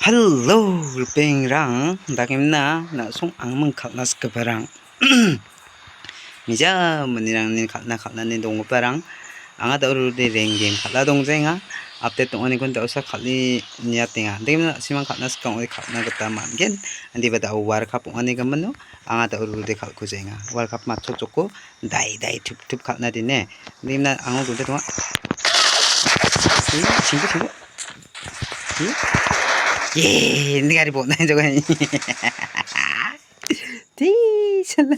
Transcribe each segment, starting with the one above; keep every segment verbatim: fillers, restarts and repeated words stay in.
Hello, ripengrang, dakemna na·song angming kal·na sikgiparang. Mija manderangni kal·na kal·nani donggiparang, anga da·o rode reng game kal·a dongjaenga. Update ong·anikon da·osa kal·e niatenga. Dakemna na·simang kal·na sika ong·ode kal·na gita man·gen. Indiba da·o World Cup ong·ani gimino anga da·o rode kal·kujaenga. World Cup matchot joko dai dai tup tup kal·na dine. Dakemna ango gunde donga. Singko singko. Ye, ini gari botna joga. Ti, sala.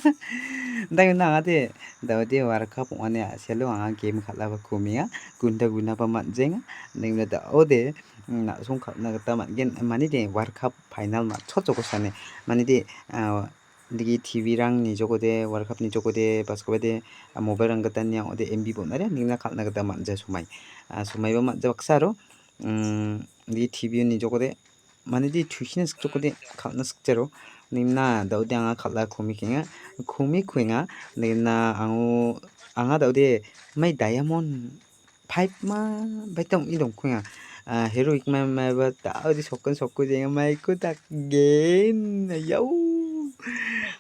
Dakemna anga de, da·ode World Cup ong·ani a·selo anga game kal·aba kumenga, gunda gunaba man·jenga. Dakemna da·ode, mm, na·song kal·na gita man·gen, mani de World Cup final matchot joko sane. Mani de, ah, digi T V-rang nijokode, World Cup nijokode, baskobade, ah, mobile-rang gita niang ode M B bon·aria, nina kal·na gita man·ja somai. Ah, somaiba man·ja baksa aro, mm, digi T V-o nijokode, mane di tuisina sikjokode kal·na sikjaro. Nina da·ode anga kal·a komi kenga, komi kuenga. Nina ango, anga da·ode mai diamond five ma baita ong·e dongkuenga. Ah, heroic ma, maiba da·ode sokken sokku jenga maiko dakgen. Ayau.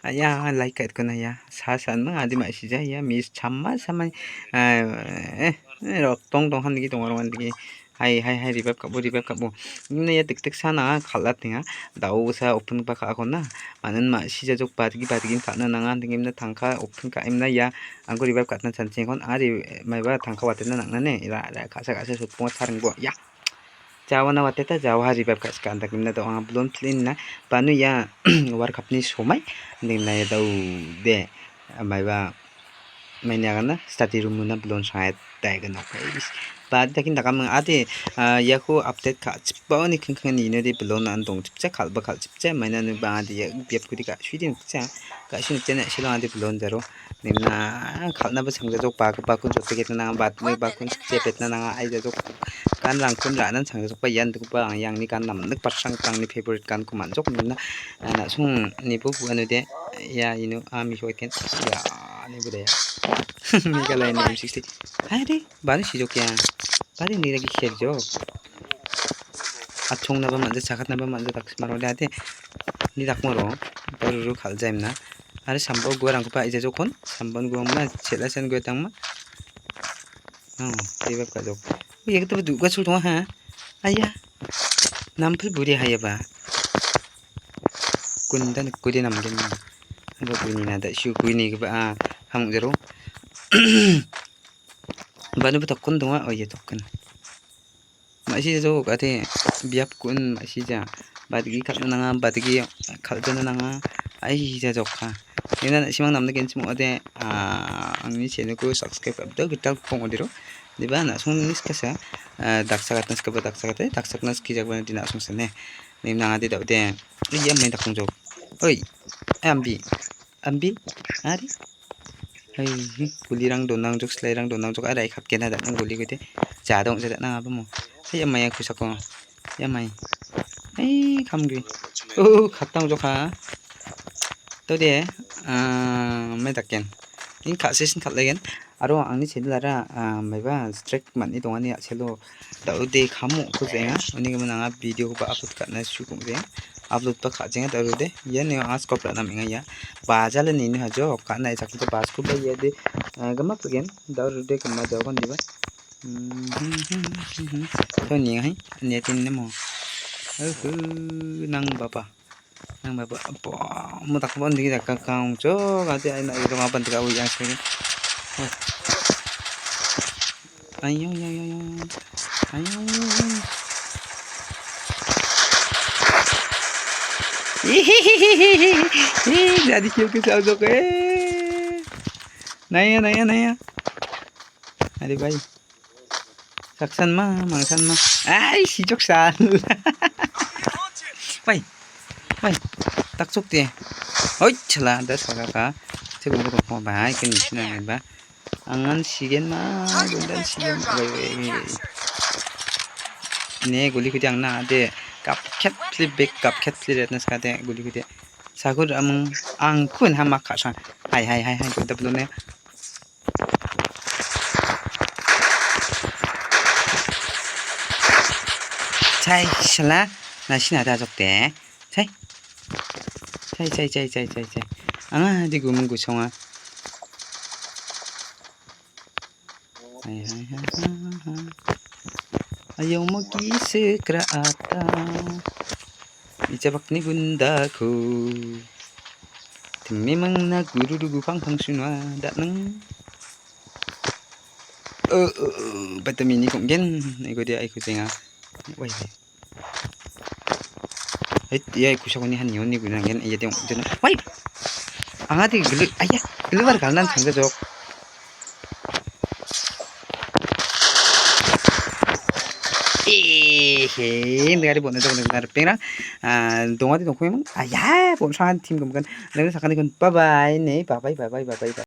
Aya, like ka·itkon aya. Sa san ma adi ma·sija ya. Miss chamma sama. Ah, eh, eh, rok tong tong han digi tong rong han digi. Hai, hai, hai, revive ka·bo, revive ka·bo. Nina ia dikdiksa nanga kal·atenga. Da·o gisa open ba ka·akona. Manin ma·sija jok badigi, badigin ka·na nanga. Dingimna tangka open ka·emna ia. Angko revive ka·tna chanchengkon. Ari maiba tangka watena nang·nane. Ira, ira, ka·sa, ka·sa sotponga charingbo. Ya. Jawana wateta, jawa revive ka·sika. Andakimna da·o anga balloon plane na. Banu ia World Cup ni somai. Dingimna ia da·o de. Maiba. Maini agana study room muna balloon sangai dai gana. Ba dakin dakam ade, ah, iako update ka·chipbaoni kingkingni inode balloon an dongchipcha, kal·ba kal·chipcha, maina nuba ade ia biap kudi ka·suidi nikcha, ka·sui nikcha na·silo ade balloon jaro. Nina kal·naba sangjajok ba, bakun jote ketna nanga, batni bakun sikje petna nanga, ai jajok. Gan rangkun ra·nan sangjajokba ian dikgipa ang iangni gan namnik parsrang pangni favorite ganko man·jok nina, ah, na·song nibo uanode ia ino a miso ken ia. Ani budaya. Meghalaya ni M sixty. Hai de, bani sijok ya. Bani ni lagi kerjok. Atong naba manja, chakat naba manja, dak semaro de ate. Ni dak moro, baru ru kal jaim na. Are sambao gua rangkupa ija jokon, sambon gua mana, chela sen gua tang ma. Oh, tebak ka jok. Oh, ya kita bedu ka sul ha. Aya. Nampel buri haya ba. Kunda ni kudi namgen. Aba buni na da shu buni ke ba, ah, hamuk jero. Banu ba tokkon donga, oh iya tokkon. Ma·sija jok ate biap kun ma·sija. Badigi kal·na nanga, badigi kal·jana nanga. Ai jajok ha. Nina na·simang namna genchim ong·ode, ah, angni channel-ko subscribe ka·bita gital pong odiro. Diba na·songni sikasa, ah, daksa gatna sikaba daksa gate, daksa gatna sikijakba dina na·song sene. Nim nangade da·ode. Iya main dakong jok. Oi, ambi. Ambi. Ari. Hai, gulirang donangjok, silairang donangjok, arai khat kena datang guli gede. Jadong jadatna apa mo? Hai, amai aku sako. Ya, mai. Hai, kam gui. Oh, khatang jok ha. To de, ah, mai daken. In ka sesin khat legen. Aro angni channel ara, ah, maiba strike man·e dongani a·selo. Da·ode kamo ko jenga. Uni gimin anga video ba upload ka·na su kong jenga. Upload ba ka·jenga da·ode. Ian anga scope ra·na menga ia. Bajal ni ni hajo ka·na isak kita bas ko ba ia de, ah, gama pegen. Da·ode gama jawan diba. Hmm, hmm, hmm, hmm, hmm. To ni hai. Ni tin ne mo. Uhu, nang baba. Nang baba. Apa? Mo tak bon digi dak kang jo. Kati ai na iro ngapan tiga uyang sini. Ayo, ayo, ayo, ayo. Ayo. Ih, jadi kill ke saujok eh. Naya, naya, naya. Ari bai. Saksan ma, mangsan ma. Ai, sijok san. Bai. Bai. Taksok de. Oi, chala, da saka ka. Cek mo ko bai, ken ni sina ba. Angan sigen ma, gundan sigen ma. Bai, bai, bai, bai. Ne guli kuti ang na de. Kap ket pli bek, kap ket pli ret nas ka de guli kuti. Sakur amung angkun hamak ka sang. Hai, hai, hai, hai, gundan belum ne. Chai, shala. Nasina da jokde. Sai. Sai, sai, sai, sai, sai, sai. Anga di gumung gusonga. Hai, hai, hai, hai, hai. Ayo mo ki sekra ata. Ijabakni gundako. Temi mangna guru dugu pang pang sunwa. Datnang. Oh, oh, oh. Batamini konggen. Ego dia, ego jenga. Wai, wai. Hei, ia kusakoni han nioni guna gen, ia dia ong jena. Wai. Anga ti gelu, aya, gelu bar kalnan tangga jok. Eh, he, ini ada bonus bonus benar pengra. Ah, donga di dongkoi emang. Aya, bonus han tim kemudian. Nanti sakali kun bye bye nih, bye bye, bye bye, bye bye, bye.